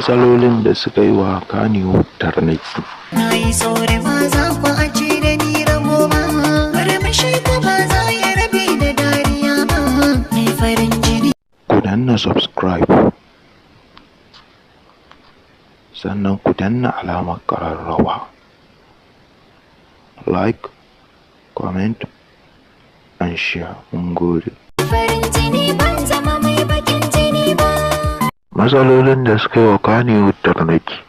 Matsalolin da suka yi wa Kannywood tarnaƙi. Na yi tsore ba za ku a ce da ni rago ba, murmushi ko ba za ya rabe da dariya ba, mai farin jini. Ku danna subscribe, sannan ku danna alamar ƙararrawa. Like, comment, and share. Mun gode. Farin jini ban zama mai bakin jini ba. Matsalolin da suka yi wa Kannywood tarnaƙi.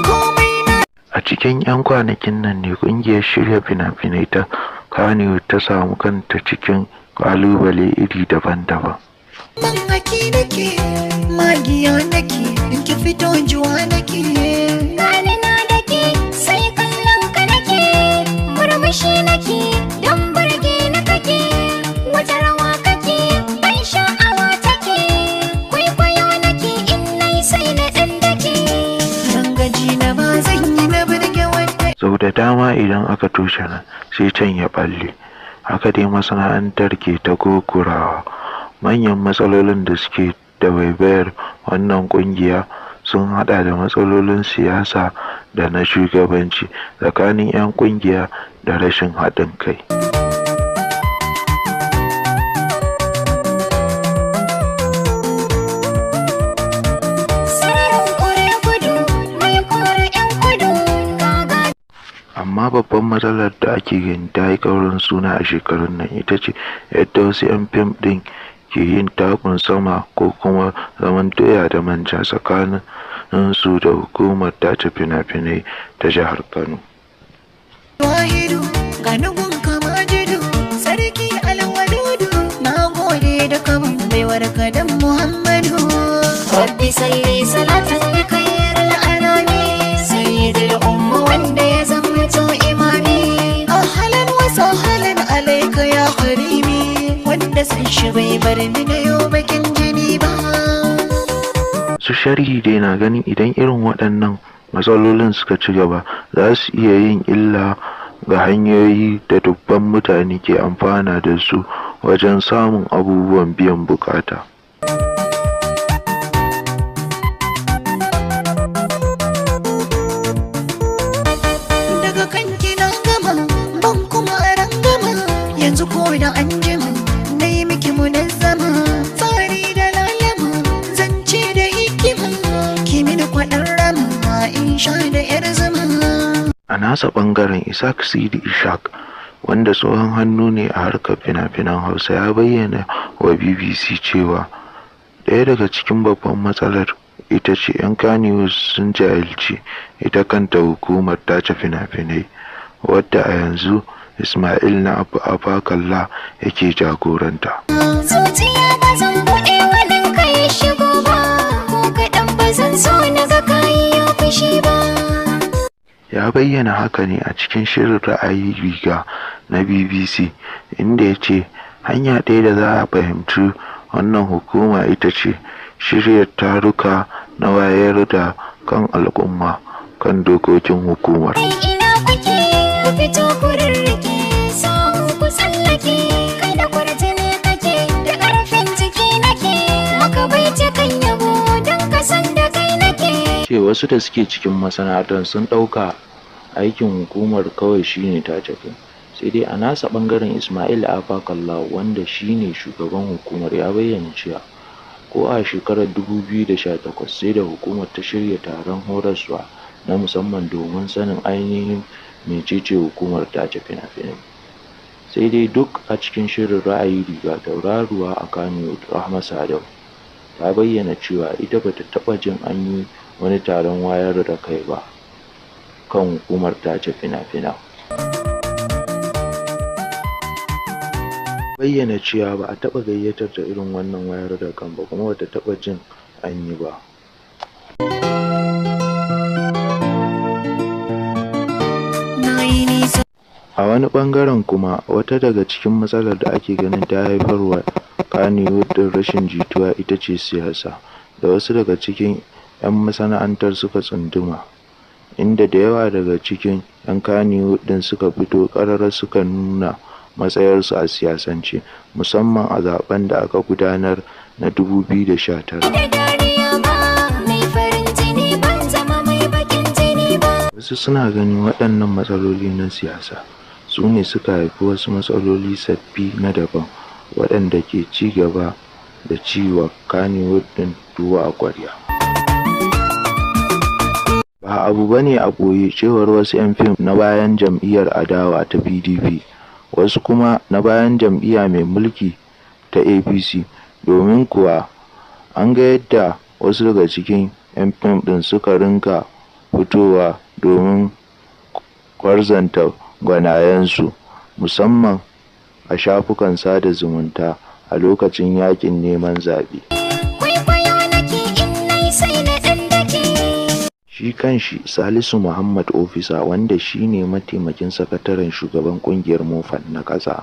Komai na A cikin 'yan kwanakin nan ne ƙungiyar shirya fina-finai ta Kannywood ta samu kanta cikin ƙalubale iri daban-daban. Man haki nake, magiya nake, in ki fito juwa nake. Gani na da ke sai kallon ka nake, murmushi nake don burge na kake, wata rawa kake ban sha'awa take, kwaikwayo nake in nai sai na ɗan dake. Rangaji na ba zan yi na burge wanda Sau da dama idan aka toshe nan, sai can ya ɓalle. Haka dai masana'antar ke ta gogurawa. Manyan matsalolin da suke dabaibayar wannan ƙungiya sun haɗa da matsalolin siyasa da na shugabanci tsakanin 'yan ƙungiya da rashin haɗin kai. Sararin kore gudu mai kore 'yan kudu kaga Amma babban matsalar da ake gani ta yi ƙaurin suna a shekarun nan ita ce yadda wasu 'yan fim ɗin ke yin takun sama ko kuma zaman doya da manja tsakanin su da hukumar tace fina-finai ta jihar Kano. wahidu, gani gun kama jidu, sarki alwadudu, na gode da kamun baiwar kadan Muhammadu. Rabbi salli salatan li khairil anami sayyidil umma wanda ya zamto imami. Ahlan wa sahlan alaika ya karimi, wanda san shi bai bar ni na yau bakin jini ba. Su sharhi dai na ganin idan irin waɗannan matsalolin suka ci gaba, za su iya yin illa ga hanyoyi da dubban mutane ke amfana da su wajen samun abubuwan biyan buƙata. Daga kanki na gama, ban kuma rangama, yanzu ko da an jima, na yi miki munazzama, tsari da lalama, zance da hikima, ki mini kwaɗan rama, in sha da yar zuma. A nasa ɓangaren, Ishaq Sidi Ishaq, wanda tsohon hannu ne a harkar fina-finan Hausa, ya bayyana wa BBC cewa ɗaya daga cikin babban matsalar ita ce 'yan Kannywood sun jahilci ita kanta hukumar tace fina-finai, wadda a yanzu Ismail na Abba Afakallah yake jagoranta. Zuciya ba zan buɗe wanin ka ya shigo ba, ko kaɗan ba zan so na ga kayi ya fushi ba. Ya bayyana haka ne a cikin shirin Ra'ayi Riga na BBC, inda ya ce hanya ɗaya da za a fahimci wannan hukuma ita ce shirya taruka na wayar da kan al'umma kan dokokin hukumar. Ai ina kuke, ku fito ku rirrike, sahu ku tsallake, kai da kwarjini kake, da ƙarfin jiki nake, maka bai kan yabo don ka san da kai nake. Ce wasu da suke cikin masana'antar sun ɗauka aikin hukumar kawai shine tace fim. Sai dai a nasa ɓangaren, Ismail Afakallah, wanda shine shugaban hukumar, ya bayyana cewa ko a shekarar 2018 sai da hukumar ta shirya taron horaswa na musamman domin sanin ainihin mecece hukumar tace fina-finai. Sai dai duk a cikin shirin Ra'ayi Riga, tauraruwa a Kannywood Rahma Sadau ta bayyana cewa ita bata taɓa jin an yi wani taron wayar da kai ba kan hukumar tace fina-finan. Bayyana cewa ba a taɓa gayyatar ta irin wannan wayar da kan ba, kuma bata taɓa jin an yi ba. Na yi nisa A wani ɓangaren kuma, wata daga cikin matsalar da ake ganin ta haifarwa Kannywood ɗin rashin jituwa ita ce siyasa, da wasu daga cikin 'yan masana'antar suka tsunduma, inda da yawa daga cikin 'yan Kannywood ɗin suka fito ƙarara suka nuna matsayarsu a siyasance, musamman a zaɓen da aka gudanar na 2019. Da dariya ba, mai farin jini ban zama mai bakin jini ba. Wasu suna ganin waɗannan matsaloli na siyasa su ne suka haifi wasu matsaloli sabbi na daban waɗanda ke ci gaba da ci wa Kannywood ɗin tuwo a ƙwarya. Ba abu ba ne a ɓoye cewar wasu 'yan fim na bayan jam'iyyar adawa ta PDP, wasu kuma na bayan jam'iyya mai mulki ta APC, domin kuwa an ga yadda wasu daga cikin 'yan fim ɗin suka rinƙa fitowa domin kwarzanta gwanayensu, musamman a shafukan sada zumunta a lokacin yaƙin neman zaɓe. Kwaikwayo nake in nai sai na ɗan dake. Shi kanshi Salisu Muhammad Ofisa, wanda shi ne mataimakin sakataren shugaban ƙungiyar MOFAN na ƙasa,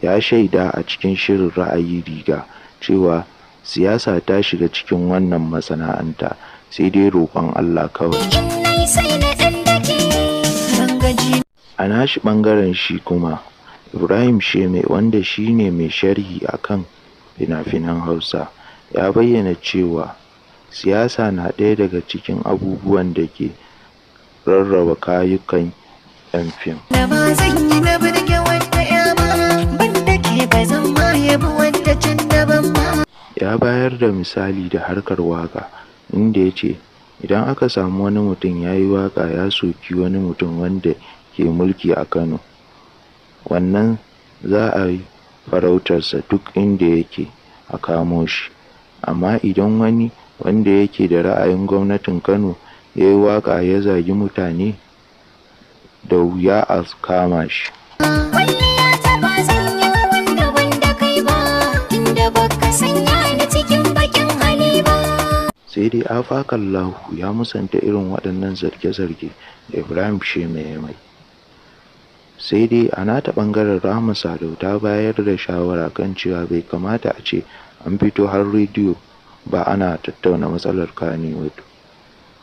ya shaida a cikin shirin Ra'ayi Riga cewa siyasa ta shiga cikin wannan masana'anta, sai dai roƙon Allah kawai. In nai sai na ɗan dake. Rangaji A nashi ɓangaren shi kuma, Ibrahim Sheme, wanda shi ne mai sharhi a kan fina-finan Hausa, ya bayyana cewa siyasa na ɗaya daga cikin abubuwan da ke rarraba kawukan 'yan fim. na ba zan yi na burge wata ya ba, ban da ke ba zan ma yabi wata can daban ba. Ya bayar da misali da harkar waƙa, inda ya ce idan aka samu wani mutum ya yi waƙa ya soki wani mutum wanda ke mulki a Kano, wannan za a yi farautarsa duk inda yake a kamo shi. Amma idan wani wanda yake da ra'ayin gwamnatin Kano ya yi waƙa ya zagi mutane, da wuya a kama shi. Kwalliya ta ba zan yi wa wanda wanda kai ba, tunda baka sanya ni cikin bakin hali ba. Sai dai Afakallahu ya musanta irin waɗannan zarge-zarge da Ibrahim Sheme ya mai. Sai dai a nata ɓangaren, Rahama Sadau ta bayar da shawara kan cewa bai kamata a ce an fito har rediyo ba ana tattauna matsalar Kannywood.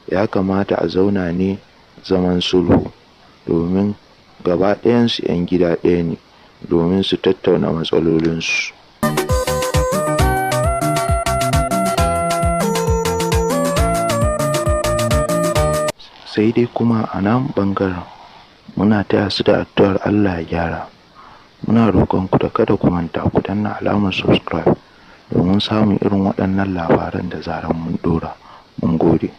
Ya kamata a zauna ne zaman sulhu, domin gaba ɗayansu 'yan gida ɗaya ne, domin su tattauna matsalolinsu. Sai dai kuma a namu ɓangaren muna taya su da addu'ar Allah ya gyara. Muna roƙon ku da kada ku manta ku danna alamar subscribe domin samun irin waɗannan labaran da zarar mun ɗora. Mun gode.